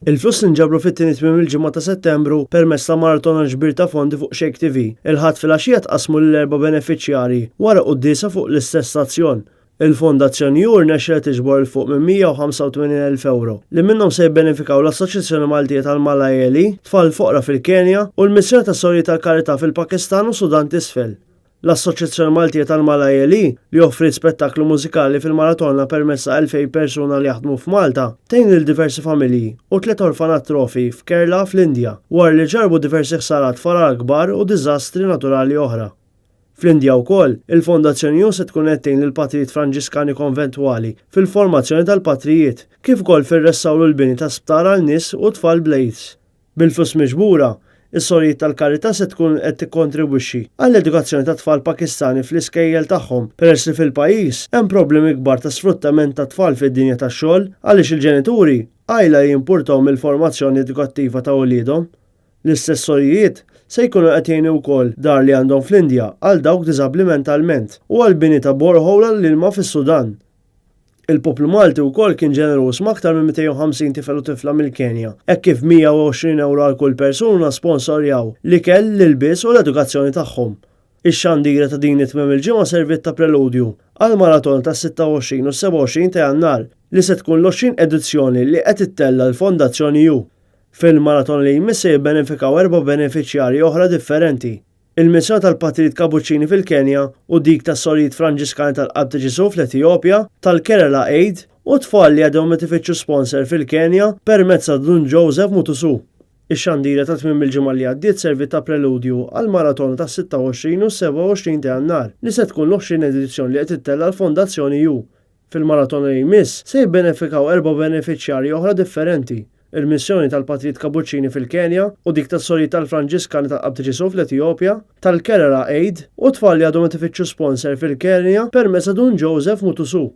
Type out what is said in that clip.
Il-flus li nġabru fit-tieni tmiem il-ġimgħa ta' Settembru permezz ta' maratona ġbir ta' fondi fuq Shake TV, il-Ħadd filgħaxija tqassmu lil erba' benefiċjarji wara quddiesa fuq l-istess stazzjon. Il-Fondazzjoni U rnexxielha tiġbor 'il fuq minn 185,000 ewro li minnhom se jibbenefikaw l-Assoċjazzjoni Maltija tal-Malayali, Tfal Foqra fil-Kenja u l-Missjoni tas-Sorijiet tal-Karità fil-Pakistan u Sudan t'Isfel. L-Assoċjazzjoni Maltija tal-Malayali, li offriet spettaklu mużikali fil-maratona permezz ta' 2,000 persuna li jaħdmu f'Malta, tgħin lil diversi familji u tliet orfanatrofi f'Kerala fl-Indja wara li ġarrbu diversi ħsarat f'għargħar kbar u diżastri naturali oħra. Fl-Indja wkoll, il-Fondazzjoni U se tkun qed tgħin lill-patrijiet Franġiskani Konventwali fil-formazzjoni tal-patrijiet, kif ukoll fir-restawr u l-bini ta' sptar għal nies u tfal bl-AIDS. Bil-flus miġbura, is-Sorijiet tal-Karità se tkun qed tikkontribwixxi għall-edukazzjoni tat-tfal Pakistani fl-iskejjel tagħhom peress li fil-pajjiż hemm problemi kbar ta' sfruttament tat-tfal fid-dinja tax-xogħol għaliex il-ġenituri qajla jimpurtahom mill-formazzjoni edukattiva ta' uliedhom. L-istess sorijiet se jkunu qed jgħinu wkoll dar li għandhom fl-Indja għal dawk diżabbli mentalment u għall-bini ta' borehole għall-ilma fis-Sudan. Il-poplu Malti wkoll kien ġeneruż ma' aktar minn 250 tifel u tifla mill-Kenja, hekk kif 120 ewro għal kull persuna sponsorjaw l-ikel, l-ilbies u l-edukazzjoni tagħhom. Ix-xandira ta' din it-tmiem il-ġimgħa serviet ta' preludju għall-maratona tas-26 u s-27 ta' Jannar li se tkun l-20 edizzjoni li qed ittella' l-Fondazzjoni U. Fil-maratona li jmiss se jibbenefikaw erba' benefiċjarji oħra differenti. Il-missjoni tal-Patrijiet Kapuċċini fil-Kenja u dik tas-Sorijiet Franġiskani tal-Qalb ta' Ġesù fl-Etijopja, tal-Kerala Aid u tfal li għadhom qed ifittxu sponsor fil-Kenja permezz ta' Dun Joseph Mutusu. Ix-xandira ta' tmiem il-ġimgħa li għaddiet serviet ta' preludju għall-maratona tas-26 u s-27 ta' Jannar li se tkun l-20 edizzjoni li qed ittella' l-Fondazzjoni U. Fil-maratona li jmiss, se jibbenefikaw erba' benefiċjarji oħra differenti, il-missjoni tal-Patrijiet Kapuċċini fil-Kenja u dik tas-Sorijiet tal-Franġiskani tal-Qalb ta' Ġesù fl-Etijopja, tal-Kerala Aid u tfal li għadhom qed ifittxu sponsor fil-Kenja permezz ta' Dun Joseph Mutusu.